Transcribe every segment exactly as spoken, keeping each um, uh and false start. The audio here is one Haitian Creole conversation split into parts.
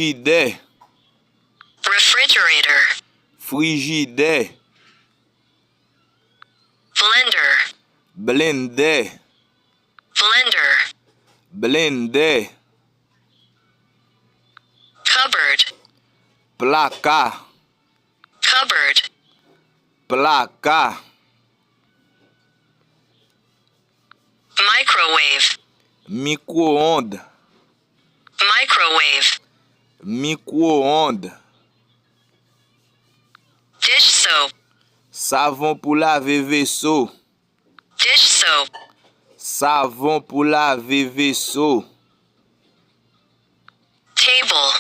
Frijidè. Refrigerator. Frijidè. Blender. Blendè. Blender. Blendè. Cupboard. Plaka. Cupboard. Plaka. Microwave. Mikwowonn. Microwave. Mikwowonn. Dish soap. Savon pou lave veso. Dish soap. Savon pou lave veso. Table.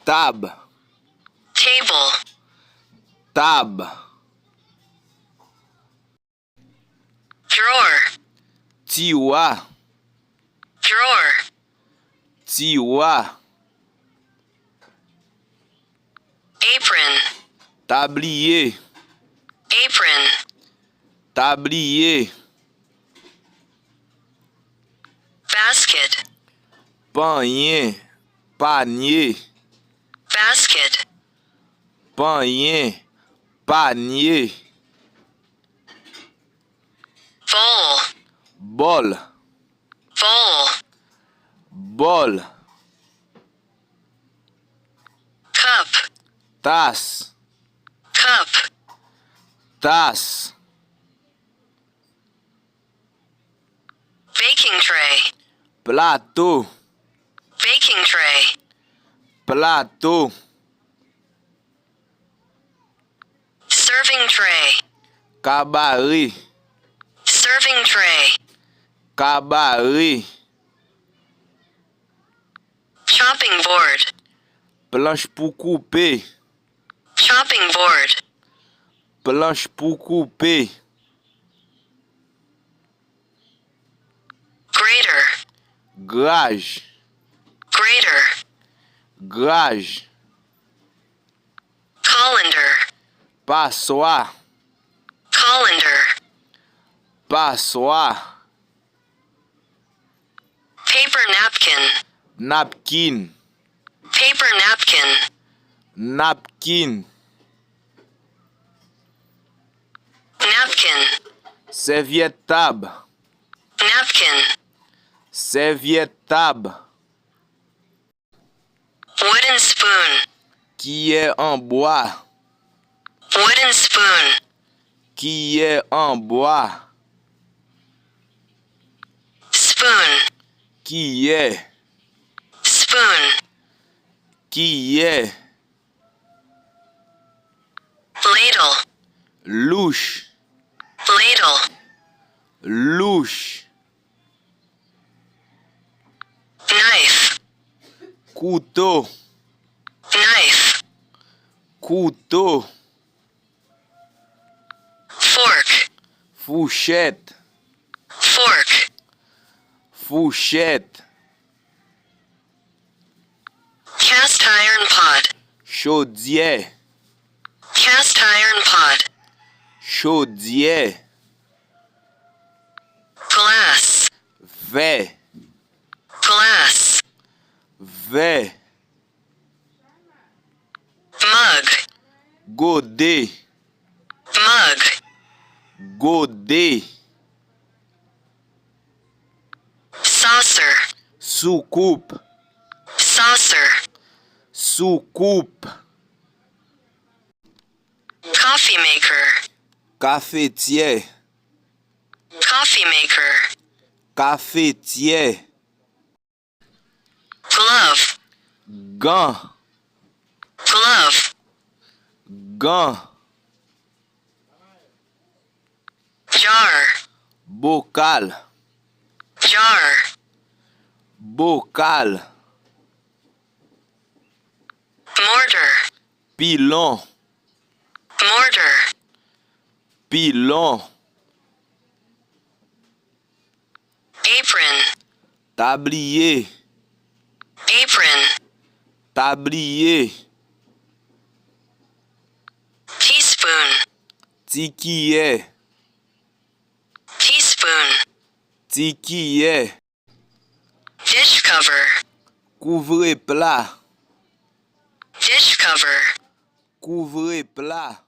Tab. Table. Tab. Drawer. Tiwa. Drawer. Tiwa. Apron. Tabliye. Apron. Tabliye. Basket. Panyen. Panye. Basket. Panyen. Panye. Bowl. Bòl. Bowl. Bòl. Cup. Tas. Cup. Tas. Baking tray. Plato. Baking tray. Plato. Serving tray. Kabare. Serving tray. Kabare. Chopping board. Planch pou koupe. Chopping board. Planch pou koupe. Grater. Graj. Grater. Graj. Colander. Paswa. Colander. Paswa. Paper napkin. Napkin. Paper napkin. Napkin. Napkin. Sèvyèt tab. Napkin. Sèvyèt tab. Wooden spoon. Kiyè an bwa. Wooden spoon. Kiyè an bwa. Spoon. Kiyè. Spoon. Kiyè. Ladle. Louch. Ladle. Louch. Knife. Kouto. Knife. Kouto. Fork. Fouchèt. Fork. Fouchèt. Cast iron pot. Chodyè. Cast iron pot. Chodyè. Glass. Vè. Glass. Vè. Mug. Gode. Mug. Gode. Saucer. Soukoup. Saucer. Soukoup. Coffee maker. Kafetyè. Coffee maker. Kafetyè. Glove. Gan. Glove. Gan. Jar. Bokal. Jar. Bokal. Mortar. Pilon. Mortar. Pilon. Apron. Tabliye. Apron. Tabliye. Teaspoon. Ti kiyè. Teaspoon. Ti kiyè. Dish cover. Kouvre pla. cover. Kouvre pla.